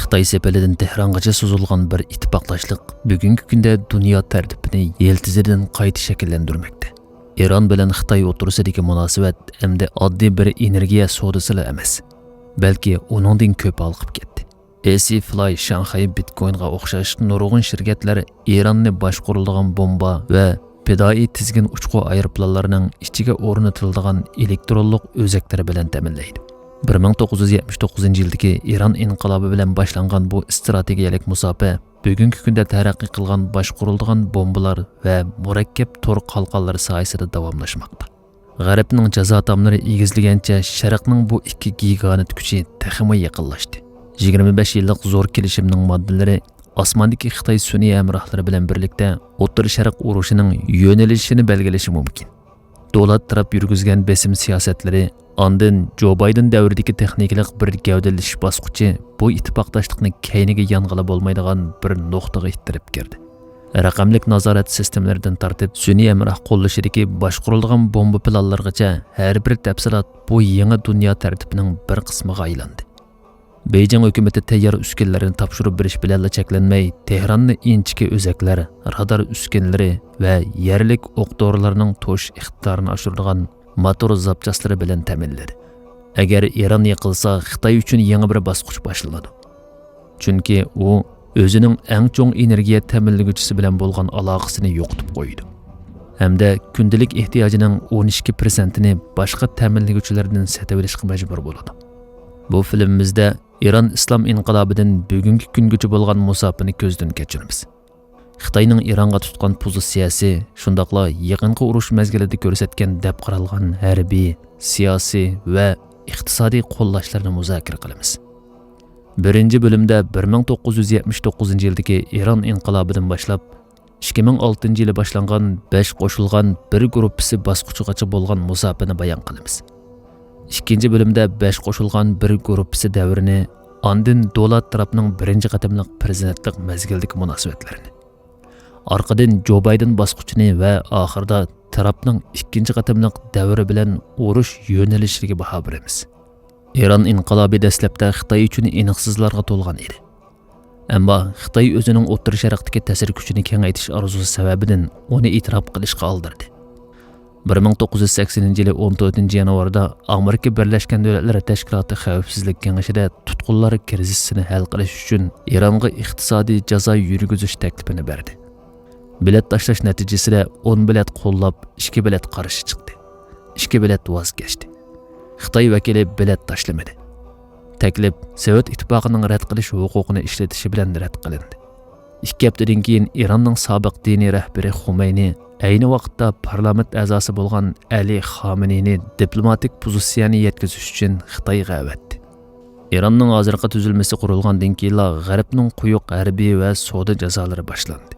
Xitoy sepilidan Tehrongacha suzilgan bir ittifoqdoshlik bugungi kunda dunyo tartibini yeltizidan qayta shakllantirmoqda. Eron bilan Xitoy o'rtasidagi munosabat endi oddiy bir energiya savdosila emas, balki uningdan ko'p olqib ketdi. AC Fly, Shanghai Bitcoinga o'xshash nurg'un shirkatlar Eronni boshqariladigan bomba va pidoi tizgin uchqu aeroplanlarning ichiga o'rnatiladigan elektronlik o'zaklari bilan ta'minlaydi. 1979 yildagi Eron inqilobi bilan boshlangan bu strategiyalik musofa bugungi kunda taraqqiy qilgan boshqariladigan bombalar va murakkab to'r qalqonlari soyasida davomlashmoqda. G'arbning jazo tomlari egizlagancha Sharqning bu ikki gigant kuchi texmi yaqinlashdi. 25 yillik zo'r kelishimning moddalari osmondagi Xitoy sun'iy hamrohlari bilan birlikda O'rta Sharq urushining yo'nalishini belgilashi mumkin. Donald Tramp yurgizgan besim siyosatlari, ondin Jo Bayden davridagi texnikalik bir gavdalashish bosqichi bu ittifoqdoshlikni kayniga yong'ila bo'lmaydigan bir nuqtaga ittirib kirdi. Raqamlik nazorat sistemalaridan tortib sun'iy hamroh qo'llashidagi boshqariladigan bomba planlargacha har bir tafsilot bu yangi dunyo tartibining bir qismiga aylandi. Beyjing hukumati tayyor uskunlarni topshirib berish bilan cheklanmay, Tehronni inchiki o'zaklar, radar uskunlari va yerlik o'q-dorilarning to'sh iqtidorini oshiradigan motor zapchaslari bilan ta'minladi. Agar Eron yiqilsa, Xitoy uchun yangi bir bosqich boshlanadi. Chunki u o'zining eng cho'ng energiya ta'minlaguchisi bilan bo'lgan aloqasini yo'qotib qo'ydi. Hamda kundalik ehtiyojining 12%ini boshqa ta'minlaguchilardan sotib olishga majbur bo'ladi. Bu filmimizda Eron islom inqilobidan bugungi kungacha bo'lgan musofani ko'zdan kechiramiz. Xitoyning Eronga tutgan pozitsiyasi, shundoqla yaqinqi urush mezgilida ko'rsatgan deb qaralgan harbiy, siyosiy va iqtisodiy qo'llashlarni muzokara qilamiz. Birinchi bo'limda 1979 yildagi Eron inqilobidan boshlab 2006 yili boshlangan 5 qo'shilgan 1 gruppasi bosqichigacha bo'lgan musofani bayon qilamiz. Ikkinchi bo'limda 5 qo'shilgan 1 gruppasi davrini, ondin Donald Trampning birinchi qatimliq prezidentlik mezgilidagi munosabatlarini, orqadan Jo Bayden bosqichini va oxirida Trampning ikkinchi qatimliq davri bilan urush yo'nalishiga baho beramiz. Eron inqilobi dastlabda Xitoy uchun aniqsizlarga to'lgan edi. Ammo Xitoy o'zining O'rta Sharqdagi ta'sir kuchini kengaytirish orzusi sababidan uni e'tirof qilishga oldirdi. 1980 yili 14 yanvarda Amerika Birlashgan Davlatlar Tashkiloti Xavfsizlik Kengashida tutqunlar krizisini hal qilish uchun Eronga iqtisodiy jazo yurgizish taklifini berdi. Bilet tashlash natijasida 10 bilet qo'llab, 2 bilet qarshi chiqdi. 2 bilet voz kechdi. Xitoy vakili bilet tashlamadi. Taklif Sovet Ittifoqining rad qilish huquqini ishlatishi bilan rad qilindi. 2 haftadan keyin Eronning sobiq diniy rahbari Xumayni ayni vaqtda parlament a'zosi bo'lgan Ali Xomeneyni diplomatik pozitsiyani yetkazish uchun Xitoyga avatdi. Eronning hozirgi tuzilmasi qurilgandan keyin G'arbning quyuq harbiy va savdo jazolari boshlandi.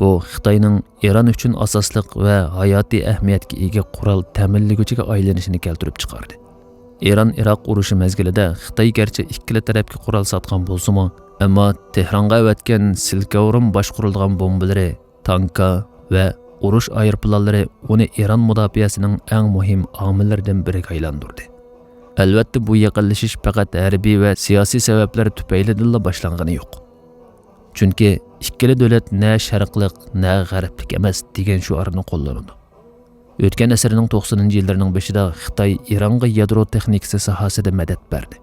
Bu Xitoyning Eron uchun asosliq va hayotiy ahamiyatga ega qurol ta'minlaguchiga aylanishini keltirib chiqardi. Eron-Iroq urushi mezgilida Xitoy garchi ikkila tarafga qurol sotgan bo'lsa-mu, ammo Tehronga avatgan Silkavrum boshqarilgan bombalari, tanka va urush aeroplanlari uni Eron mudofaasining eng muhim omillaridan biriga aylantirdi. Albatta bu yaqinlashish faqat harbiy va siyosiy sabablar tufaylidan boshlangani yo'q. Chunki ikkala davlat na sharqliq, na g'arblik emas degan shuarni qo'llanadi. O'tgan asrning 90-yillarining boshida Xitoy Eronga yadro texnikasi sohasida madad berdi.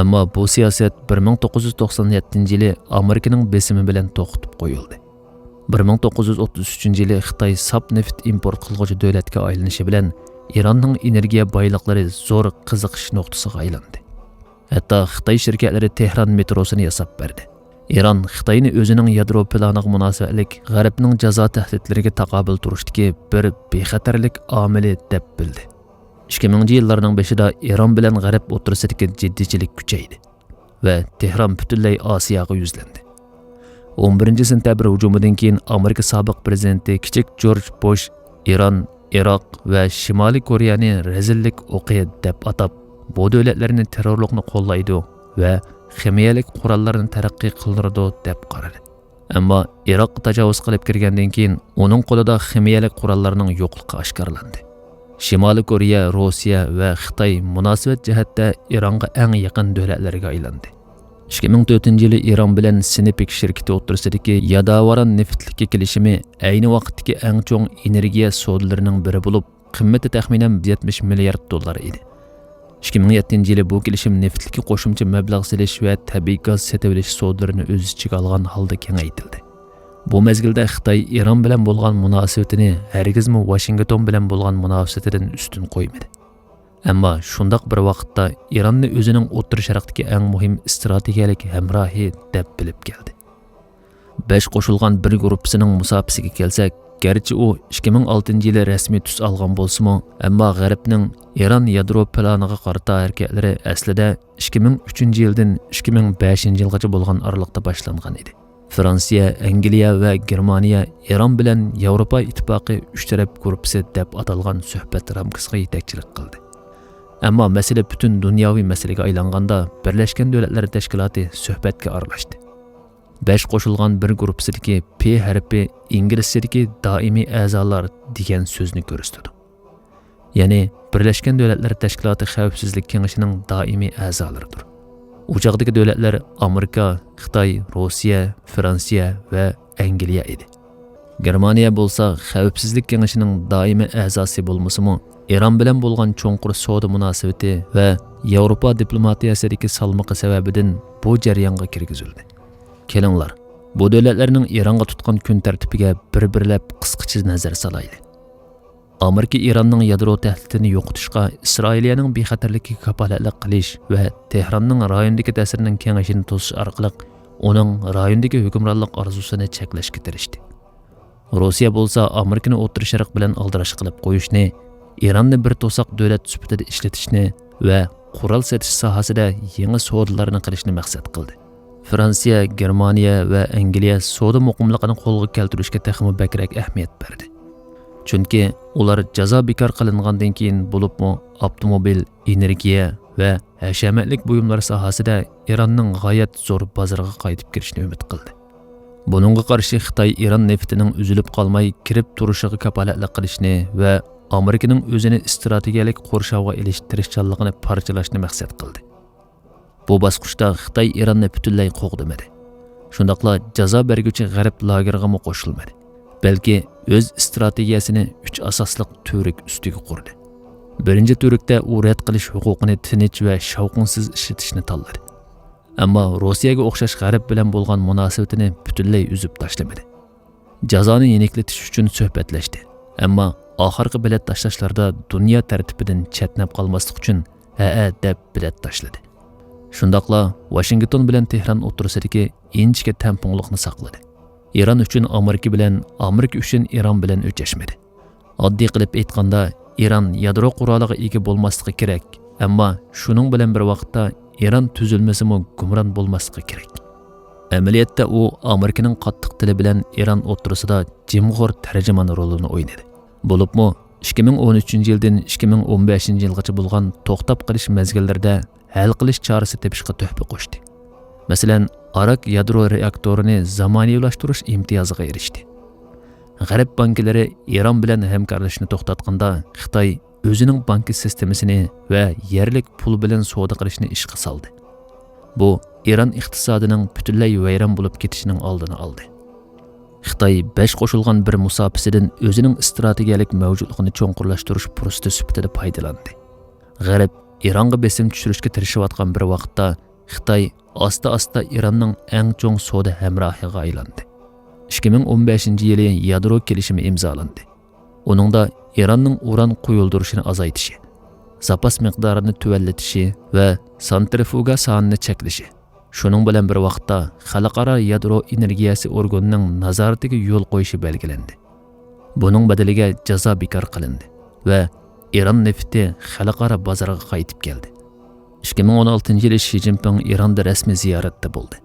Ammo bu siyosat 1997 yili Amerikaning besimi bilan to'xtatib qo'yildi. 1933 yili Xitoy sap neft import qilg'uchi davlatga aylanishi bilan Eronning energiya boyliqlari zo'r qiziqish nuqtasiga aylandi. Hatto Xitoy shirkatlari Tehron metrosini yasab berdi. Eron Xitoyni o'zining yadro planiga munosabatlik G'arbning jazo tahdidlariga taqobil turishdagi bir bexatarlik omili deb bildi. 2000 yillarning boshida Eron bilan G'arb o'rtasidagi jiddiychilik kuchaydi va Tehron butunlay Osiyoga yuzlandi. 11 sentabr hujumidan keyin Amerika sobiq prezidenti kichik Jorj Bush Eron, Iroq va Shimoliy Koreyani razillik o'qi deb atab, bu davlatlarni terrorlikni qo'llaydi va ximiyalik qurollarni taraqqiy qildirdi deb qaradi. Ammo Iroqqa tajovuz qilib kirgandan keyin uning qo'lida ximiyalik qurollarning yo'qligi oshkorlandi. Shimoliy Koreya, Rossiya va Xitoy munosabat jihatda Eronga eng yaqin davlatlarga aylandi. 2004 yili Eron bilan Sinopec shirkati o'rtasidagi Yadavaran neftligi kelishimi ayni vaqtdagi eng cho'ng energiya savdolarining biri bo'lib, qimmati taxminan 70 milliard dollar edi. 2007 yili bu kelishim neftligi qo'shimcha mablag' selish va tabiiy gaz sotib olish savdolarini o'z ichiga olgan holda kengaytirildi. Bu mezgilda Xitoy Eron bilan bo'lgan munosabatini hargizmi Washington bilan bo'lgan munosabatidan ustun qo'ymadi. Ammo shundoq bir vaqtda Eronni o'zining O'rta Sharqdagi eng muhim strategiyalik hamrohi deb bilib keldi. 5 qo'shilgan bir guruhsining musofasiga kelsak, garchi u 2006 yili rasmiy tus olgan bo'lsa-mu, ammo G'arbning Eron yadro planiga qarata harakatlari aslida 2003 yildan 2005 yilgacha bo'lgan oraliqda boshlangan edi. Fransiya, Angliya va Germaniya Eron bilan Yevropa ittifoqi uch taraf guruhi deb atalgan suhbat ramkasiga yetakchilik qildi. Ammo masala butun dunyoviy masalaga aylanganda Birlashgan Davlatlar Tashkiloti suhbatga aralashdi. 5 qo'shilgan bir guruhsidagi P harfi inglizchadagi doimiy a'zolar degan so'zni ko'rsatadi. Ya'ni Birlashgan Davlatlar Tashkiloti Xavfsizlik Kengashining doimiy a'zolaridir. U chog'dagi davlatlar Amerika, Xitoy, Rossiya, Fransiya va Angliya edi. Germaniya bo'lsa Xavfsizlik Kengashining doimiy a'zosi bo'lmasa-mu, Eron bilan bo'lgan cho'nqur savdo munosabati va Yevropa diplomatiyasidagi salmoqi sababidan bu jarayonga kirgizildi. Kelinglar, bu davlatlarning Eronga tutgan kun tartibiga bir-birlab qisqacha nazar solaylik. Amerika Eronning yadro tahdidini yo'qotishga, Isroiliyaning bexatarligiga kafolatlik qilish va Tehronning rayondagi ta'sirining kengashini to'sish orqali uning rayondagi hukmronlik orzusini cheklashga tirishdi. Rossiya bo'lsa Amerikani O'rta Sharq bilan aldirash qilib qo'yishni, Eronni bir to'soq davlat sifatida ishlatishni va qurol setish sohasida yangi savdolarni qilishni maqsad qildi. Fransiya, Germaniya va Angliya savdo muqimligini qo'lga keltirishga texmi bakrak ahamiyat berdi. Chunki ular jazo bekor qilingandan keyin bo'libmi avtomobil, energiya va hashamatlik buyumlar sohasida Eronning g'oyat zo'r bozorga qaytib kirishini umid qildi. Buningga qarshi Xitoy Eron neftining uzilib qolmay kirib turishiga kafolatlik qilishni va Amerikaning o'zini strategiyalik qo'rshovga ilish tirishchanligini parchalashni maqsad qildi. Bu bosqichda Xitoy Eronni butunlay qo'g'dimadi. Shundoqla jazo berguvchi g'arb lageriga qo'shilmadi. Balki o'z strategiyasini 3 asosliq turik ustiga qurdi. Birinchi turikda u rad qilish huquqini tinch va shovqinsiz ishlatishni tanladi. Ammo Rossiyaga o'xshash g'arb bilan bo'lgan munosabatini butunlay uzib tashlamadi. Jazoni yeniklatish uchun suhbatlashdi. Ammo oxirgi bilet tashlashlarda dunyo tartibidan chetnab qolmaslik uchun ha deb bilet tashladi. Shundoqla Washington bilan Tehron o'rtasidagi inchika tamponliqni saqladi. Eron uchun Amerika bilan, Amerika uchun Eron bilan o'chashmadi. Oddiy qilib aytganda, Eron yadro quroliga ega bo'lmasligi kerak, ammo shuning bilan bir vaqtda Eron tuzilmasimi gumron bo'lmasligi kerak. Amaliyotda u Amerikaning qattiq tili bilan Eron o'rtasida jimg'or tarjimon rolini o'ynadi. Bo'libmi 2013 yildan 2015 yilgacha bo'lgan to'xtab qilish mezgillarida hal qilish chorasi tepishga tuhfa qo'shdi. Masalan, Arak yadro reaktorini zamonaviylashtirish imtiyoziga erishdi. G'arb banklari Eron bilan hamkorlashishni to'xtatganda, Xitoy o'zining bank sistemasini va yerlik pul bilan savdo qilishni ishga soldi. Bu Eron iqtisodining butunlay vayron bo'lib ketishining oldini oldi. Xitoy 5 qo'shilgan bir musofasidan o'zining strategiyalik mavjudligini cho'nqurlashtirish fursati sifatida foydalandi. G'arb Eronga besim tushirishga tirishayotgan bir vaqtda Xitoy asta-asta Eronning eng cho'ng savdo hamrohiga aylandi. 2015 yili yadro kelishimi imzolandi. Uningda Eronning uran quyuldirishini azaytishi, zapas miqdorini tuvanlatishi va santrifuga sonini cheklashi, shuning bilan bir vaqtda Xalqaro yadro energiyasi organining nazoratiga yo'l qo'yishi belgilandi. Buning badaliga jazo bekor qilindi va Eron nefti xalqaro bozorga qaytib keldi. 2016 yili Xi Jinping Eronda rasmiy ziyoratda bo'ldi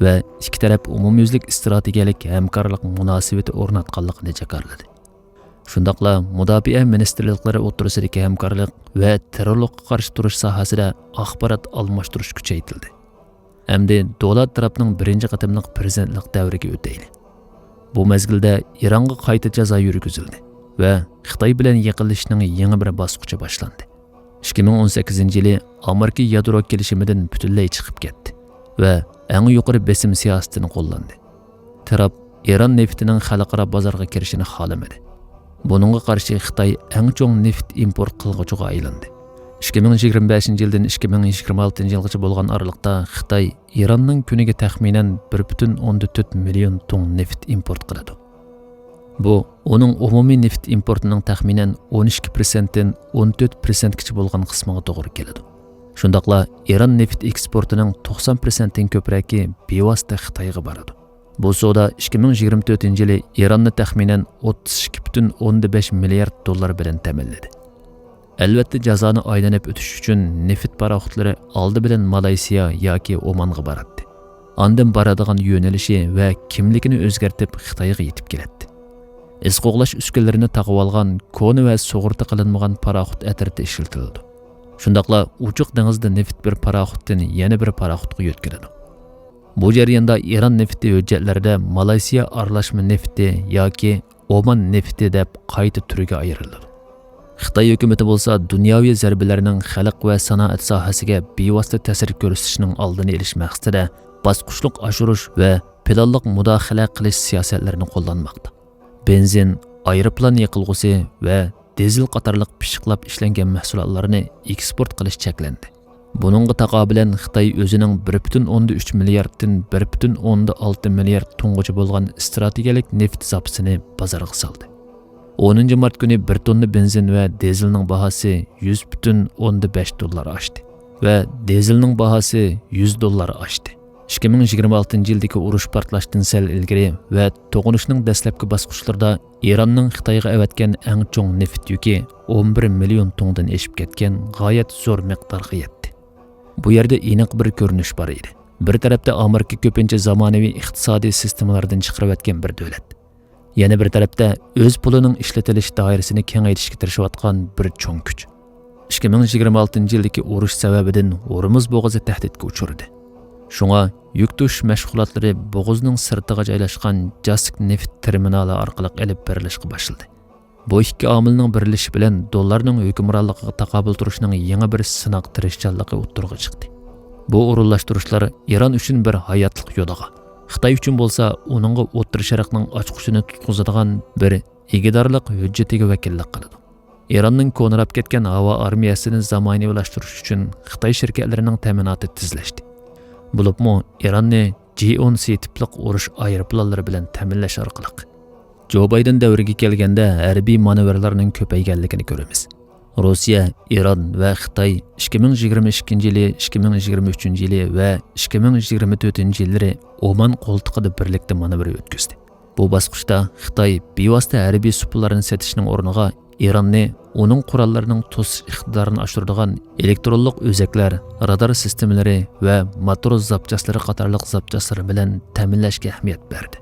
va ikki taraf umumyuzlik strategiyalik hamkorlik munosabati o'rnatganligini jakarladi. Shundoqla mudofaa ministrliklari o'rtasidagi hamkorlik va terrorlikqa qarshi turish sohasida axborot almashtirish kuchaytirildi. Endi Donald Trampning birinchi qatimliq prezidentlik davriga o'tayli. Bu mezgilda Eronga qayta jazo yurgizildi va Xitoy bilan yaqinlashishning yangi bir bosqichi boshlandi. 2018 yili Amerika yadro kelishimidan butunlay chiqib ketdi va eng yuqori besim siyosatini qo'llandi. Tramp Eron neftining xalqaro bozorga kirishini xohlamadi. Buningga qarshi Xitoy eng cho'ng neft import qilg'uchiga aylandi. 2025 yildan 2026 yilgacha bo'lgan oraliqda Xitoy Eronning kuniga taxminan 1,4 million tong neft import qiladi. Bu uning umumiy neft importining taxminan 12% dan 14% gacha bo'lgan qismiga to'g'ri keladi. Shundaqla Eron neft eksportining 90% dan ko'proqi bevosita Xitoyga boradi. Bu savdo 2024 yili Eronni taxminan 32,5 milliard dollar bilan ta'minladi. Albatta jazoni aylanib o'tish uchun neft paroxodlari oldi bilan Malayziya yoki Omonga boradi. Ondan boradigan yo'nalishi va kimligini o'zgartirib Xitoyga yetib keladi. Iz qo'g'lash uskunalarini taqib olgan koni va sug'urta qilinmagan paroxod atrida ishlatiladi. Shundaqla ochiq dengizda neft bir paroxoddan yana bir paroxodga yo'tkiladi. Bu jarayonda Eron nefti hujjatlarida Malayziya aralashma nefti yoki Omon nefti deb qayta turga ayriladi. Xitoy hukumati bo'lsa dunyoviy zarbalarning xalq va sanoat sohasiga bevosita ta'sir ko'rsatishining oldini olish maqsadida bosqichliq oshirish va planliq mudohala qilish siyosatlarini qo'llanmoqda. Benzin, aeroplan yiqilg'usi va dizel qatorliq pishiqlab ishlangan mahsulotlarni eksport qilish cheklandi. Buningga taqobilan Xitoy o'zining 1,3 milliarddan 1,6 milliard tonggacha bo'lgan strategiyalik neft zapasini bozorga soldi. 10 mart kuni 1 tonna benzin va dizelning bahosi 100,5 dollar oshdi va dizelning bahosi 100 dollar oshdi. 2026 yildagi urush portlashdan sal ilgari va to'qinishning dastlabki bosqichlarida Eronning Xitoyga avatgan eng cho'ng neft yuki 11 million tongdan eshib ketgan g'oyat zo'r miqdorga yetdi. Bu yerda aniq bir ko'rinish bor edi. Bir tarafda Amerika ko'pincha zamonaviy iqtisodiy sistemalardan chiqarayotgan bir davlat. Yana bir tarafda o'z pulining ishlatilish doirasini kengaytirishga tirishayotgan bir cho'ng kuch. 2026 yildagi urush sababidan Hormuz bo'g'ozi tahdidga uchradi. Shunga yuk tashish mashg'ulotlari bo'g'izning sirtiga joylashgan Jask neft terminali orqali ilib berilishga boshladi. Bu ikki omilning birlashishi bilan dollarning hukmronligiga taqobil turishning yangi bir sinoq tirishchanligi o'ttirg'a chiqdi. Bu o'rinlashtirishlar Eron uchun bir hayotlik yo'lig'a, Xitoy uchun bo'lsa uningga O'rta Sharqning ochquchini tutqizadigan bir egidorlik hujjatiga vakillik qiladi. Eronning ko'nirab ketgan havo armiyasini zamonaviylashtirish uchun Xitoy shirkatlarining ta'minoti tizlashdi. Bo'libmi Eronni J-10C tipliq urush aeroplanlari bilan ta'minlash orqali. Jo Bayden davriga kelganda harbiy manevrlarning ko'payganligini ko'ramiz. Rossiya, Eron va Xitoy 2022 yili, 2023 yili va 2024 yillari Oman qo'ltiqida birlikda manevr o'tkazdi. Bu bosqichda Xitoy bevosita harbiy suplarni satishning o'rniga Eronni uning qurollarining to'sish iqtidorini oshiradigan elektronlik o'zaklar, radar sistemalari va motor zapchaslari qatorliq zapchaslar bilan ta'minlashga ahamiyat berdi.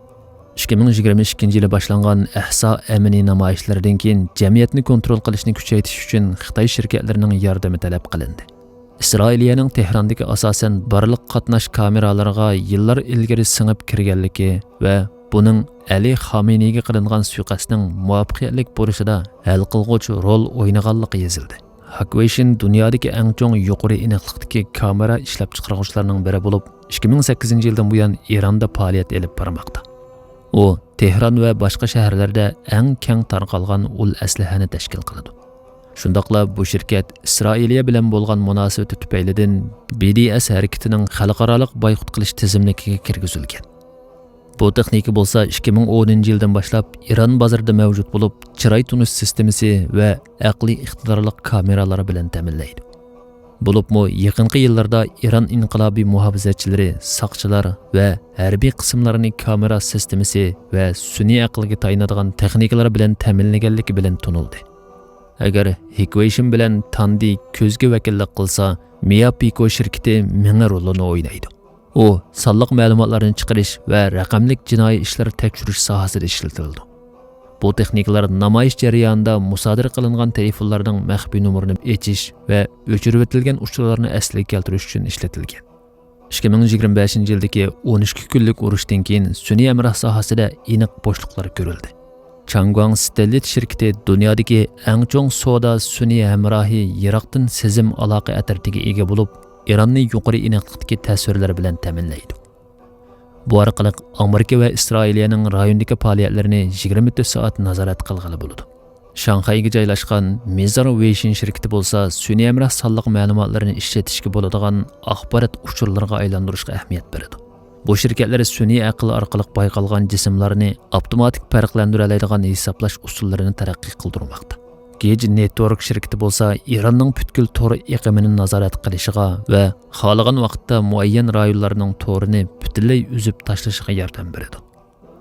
2022 yili boshlangan Ahso Amini namoyishlaridan keyin jamiyatni kontrol qilishni kuchaytirish uchun Xitoy shirkatlarining yordami talab qilindi. Isroiliyaning Tehrondagi asosan barliq qatnash kameralariga yillar ilgari singib kirganligi va buning Ali Xameneyga qilingan suiqasdning muvaffaqiyatli bo'lishida hal qilg'uch rol o'ynaganligi yozildi. Hikvision dunyodagi eng cho'ng yuqori aniqlikdagi kamera ishlab chiqaruvchilarning biri bo'lib, 2008 yildan buyon Eronda faoliyat olib bormoqda. U Tehron va boshqa shaharlarda eng keng tarqalgan ul aslahani tashkil qiladi. Shundaqla bu shirkat Isroiliya bilan bo'lgan munosabati tufaylidan BDS harakatining xalqaroliq boykot qilish tizimligiga kirgizilgan. Bu texnika bo'lsa 2010 yildan boshlab Eron bozorida mavjud bo'lib, chiroy tunish sistemasi va aqliy iqtidorli kameralar bilan ta'minlaydi. Bo'libmi yaqinqi yillarda Eron inqilobiy muhofazatchilari, soqchilar va harbiy qismlarini kamera sistemasi va sun'iy aqlga tayanadigan texnikalar bilan ta'minlaganligi bilan tunildi. Agar Hikvision bilan Tandi ko'zga vakillik qilsa, Mia Pico shirkati minga rolini o'ynaydi. U sonliq ma'lumotlarni chiqarish va raqamlik jinoiy ishlar tekshirish sohasida ishlatildi. Bu texnikalar namoyish jarayonida musodir qilingan telefonlarning maxfiy nomerini echish va o'chirib o'tilgan uchurlarni asliga keltirish uchun ishlatilgan. 2025 yildagi 12 kunlik urushdan keyin sun'iy hamroh sohasida aniq bo'shliqlar ko'rildi. Changguang Stellit shirkati dunyodagi eng cho'ng savdo sun'iy hamrohi yiroqdan sezim aloqa atratiga ega bo'lib, Iranni yuqori aniqlikdagi tasvirlar bilan ta'minlaydi. Bu orqali Amerika va Isroiliyaning rayondagi faoliyatlarini 24 soat nazorat qilg'ili bo'ladi. Shanxayga joylashgan Mizar Vision shirkati bo'lsa, sun'iy hamroh sonliq ma'lumotlarni ishlatishga bo'ladigan axborot uchurlariga aylantirishga ahamiyat beradi. Bu shirkatlar sun'iy aql orqali bayqalgan jismlarni avtomatik farqlantira oladigan hisoblash usullarini taraqqiy qildirmoqda. Gage Network shirkati bo'lsa, Iranning butkul to'r iqimini nazorat qilishiga va xohlagan vaqtda muayyan rayonlarning to'rini butunlay uzib tashlashiga yordam beradi.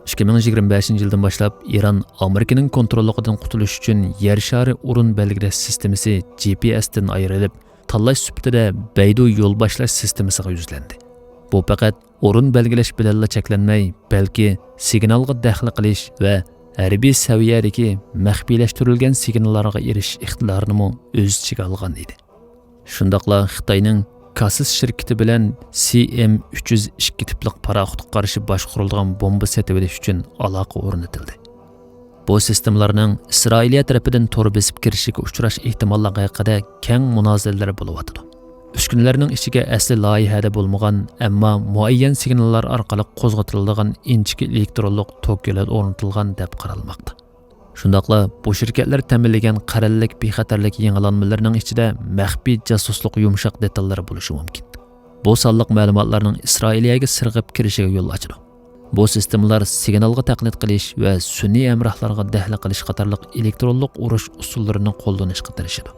2025 yildan boshlab Iran Amerikaning kontrolligidan qutulish uchun Yer shari o'rin belgilash sistemasi GPSdan ayrilib, tanlash sifatida Beidou yo'l boshlash sistemasiga yuzlandi. Bu faqat o'rin belgilash bilanla cheklanmay, balki signalga daxl qilish va harbiy saviyadagi maxfiylashtirilgan signallarga erishish iqtidorini o'z ichiga olgan edi. Shundoqla Xitoyning Kasis shirkati bilan CM302 tipli paraxodga qarshi boshqarilgan bomba setib olish uchun aloqa o'rnatildi. Bu sistemalarning Isroiliya tarafidan to'r besib kirishiga uchrash ehtimolligi haqida keng munozaralar bo'lyotidi. Uskunalarning ichiga asli loyihada bo'lmagan, ammo muayyan signallar orqali qo'zg'atiladigan inchiki elektronlik tok yo'llar o'rnatilgan deb qaralmoqda. Shundoqla bu shirkatlar ta'minlagan qarallik bexatarlik yangilanmalarining ichida maxfiy jasuslik yumshoq detallari bo'lishi mumkin. Bu sonliq ma'lumotlarning Isroiliyaga sirg'ib kirishiga yo'l ochadi. Bu sistemalar signalga taqlid qilish va sun'iy hamrohlarga daxl qilish qatorliq elektronlik urush usullarini qo'llanishga tirishadi.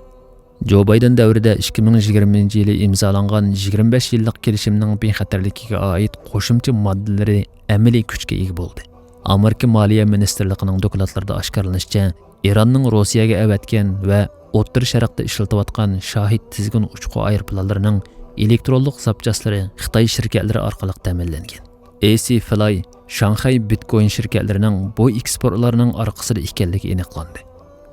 Jo Bayden davrida 2020 yili imzolangan 25 yillik kelishimning bexatarligiga oid qo'shimcha moddalari amaliy kuchga ega bo'ldi. Amerika Moliya ministrligining dokladlarida oshkorlanishicha, Iranning Rossiyaga avatgan va O'rta Sharqda ishlatayotgan Shahid tizgin uchqu aeroplanlarining elektronlik zapchaslari Xitoy shirkatlari orqali ta'minlangan. AC Fly, Shanxay Bitcoin shirkatlarining bu eksportlarining orqasida ekanligi aniqlandi.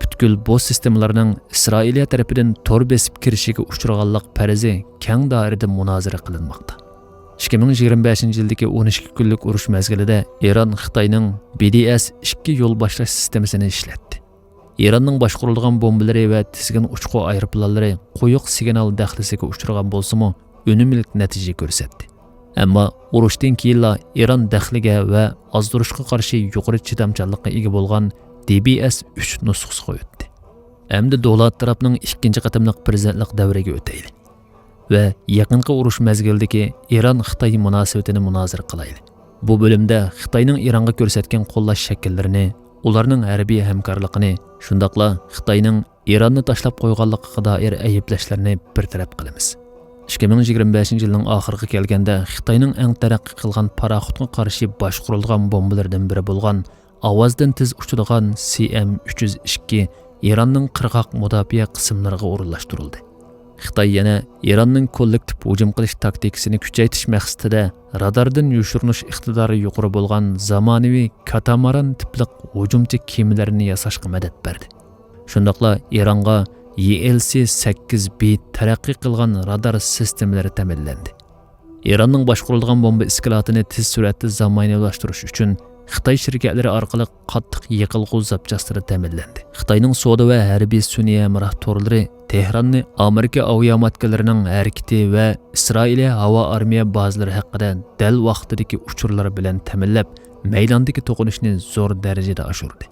Butkul bu sistemalarning Isroiliya tarafidan to'r besib kirishiga uchraganlik farzi keng doirada munozara qilinmoqda. 2025 yildagi 12 kunlik urush mezgilida Eron Xitoyning BDS-2 yo'l boshlash sistemasini ishlatdi. Eronning boshqarilgan bombalari va tizgin uchqu aeroplanlari quyuq signal daxlisiga uchragan bo'lsa-mu, unumli natija ko'rsatdi. Ammo urushdan keyinla Eron daxliga va ozdirishga qarshi yuqori chidamchanlikka ega bo'lgan DBS-3 nusxasiga o'tdi. Endi Donald Trampning ikkinchi qatimliq prezidentlik davriga o'tayli va yaqinqi urush mezgilidagi Eron-Xitoy munosabatini munozara qilayli. Bu bo'limda Xitoyning Eronga ko'rsatgan qo'llash shakllarini, ularning harbiy hamkorligini, shundoqla Xitoyning Eronni tashlab qo'yganligiga doir ayblashlarni bir taraf qilamiz. 2025 yilning oxiriga kelganda Xitoyning eng taraqqiy qilgan paraxodga qarshi boshqarilgan bombalardan biri bo'lgan ovozdan tez uchadigan CM302 Eronning qirg'oq mudofaa qismlariga o'rinlashtirildi. Xitoy yana Eronning kollektiv hujum qilish taktikasini kuchaytirish maqsadida radardan yushirinish iqtidori yuqori bo'lgan zamonaviy katamaran tipli hujumchi kemalarni yasashga madad berdi. Shundoqla Eronga ELC-8B taraqqiy qilgan radar sistemalari ta'minlandi. Eronning boshqarilgan bomba iskilatini tez sur'atda zamonaviylashtirish uchun Xitoy shirkatlari orqali qattiq yiqilg'u zapchastlari ta'minlandi. Xitoyning savdo va harbiy sun'iy hamroh to'rlari Tehronni Amerika aviamatkalarining harakati va Isroiliya havo armiya bazalari haqida dal vaqtidagi uchurlar bilan ta'minlab, maydondagi to'qinishni zo'r darajada oshirdi.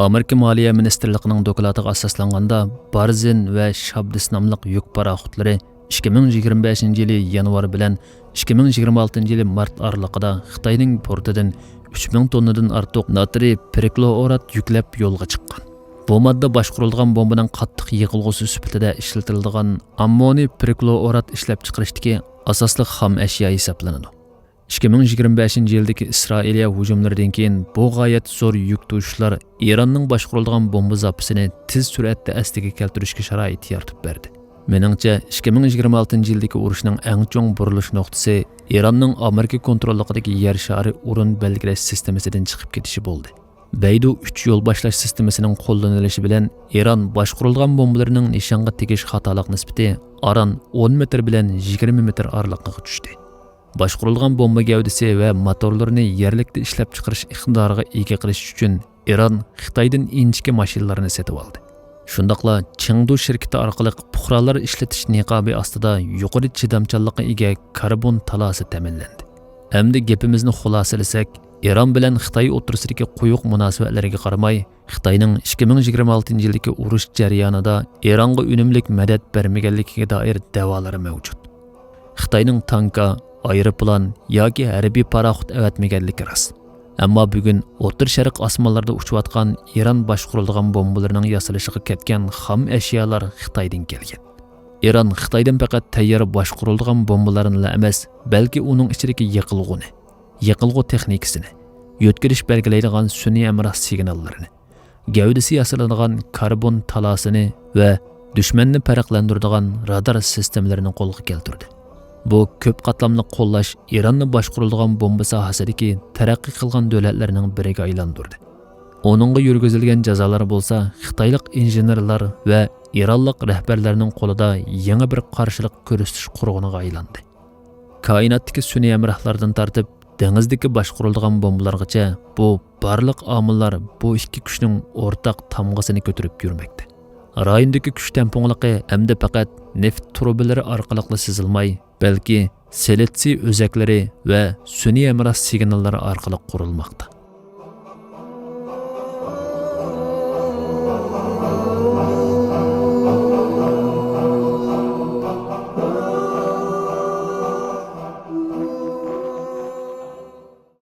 Amerika Moliya ministrligining doklatiga asoslanganda Barzin va Shabdis nomli yuk paraxodlari 2025 yili yanvar bilan 2026 yili mart oralig'ida Xitoyning portidan 3000 tonnadan ortiq natriy perklorat yuklab yo'lga chiqqan. Bu modda boshqarilgan bombaning qattiq yiqilg'usi sifatida ishlatiladigan ammoniy perklorat ishlab chiqarishdagi asosli xom ashyo hisoblanadi. 2025 yildagi Isroiliya hujumlaridan keyin bu g'oyat zo'r yuk to'shishlar Eronning boshqarilgan bomba zapasini tez sur'atda asliga keltirishga sharoit yaratib berdi. Meningcha 2026 yildagi urushning eng chong burilish nuqtasi Eronning Amerika kontrolligidagi yer shari o'rin belgilash sistemasidan chiqib ketishi bo'ldi. Beidou 3 yo'l boshlash sistemasining qo'llanilishi bilan Eron boshqarilgan bombalarning nishonga tegish xatolik nisbati aron 10 metr bilan 20 metr oraliqqa tushdi. Boshqarilgan bomba gavdasi va motorlarini yerlikda ishlab chiqarish iqtidoriga ega qilish uchun Eron Xitoydan inchika mashinalarni sotib oldi. Shundoqla Chengdu shirkati orqali fuqarolar ishlatish niqobi ostida yuqori chidamchanlikqa ega karbon talasi ta'minlandi. Endi gapimizni xulosalasak, Eron bilan Xitoy o'rtasidagi quyuq munosabatlarga qaramay, Xitoyning 2026 yildagi urush jarayonida Eronga unumli madad bermaganligiga doir da'volari mavjud. Xitoyning tanka, aeroplan yoki harbiy paroxod avatmaganligi rost. Ammo bugun O'rta Sharq osmonlarida uchayotgan Eron boshqariladigan bombalarning yasalishiga ketgan xom ashyolar Xitoydan kelgan. Eron Xitoydan faqat tayyor boshqariladigan bombalarni emas, balki uning ichidagi yiqilg'uni, yiqilg'u texnikasini, yo'tkilish belgilaydigan sun'iy hamroh signallarini, gavdasi yasaladigan karbon talasini va dushmanni farqlantiradigan radar sistemalarini qo'lga keltirdi. Bu ko'p qatlamli qo'llash Eronni boshqariladigan bomba sohasidagi taraqqiy qilgan davlatlarning biriga aylantirdi. Uningga yurgizilgan jazolar bo'lsa, xitoylik injenerlar va eronlik rahbarlarning qo'lida yangi bir qarshilik ko'rsatish qurg'uniga aylandi. Koinotdagi sun'iy hamrohlardan tortib dengizdagi boshqariladigan bombalargacha bu barliq omillar bu ikki kuchning o'rtaq tamg'asini ko'tarib yurmoqda. Rayondagi kuch tamponligi hamda faqat neft trubalari orqali sezilmay, balki seletsiya o'zaklari va sun'iy hamroh signallari orqali qurilmoqda.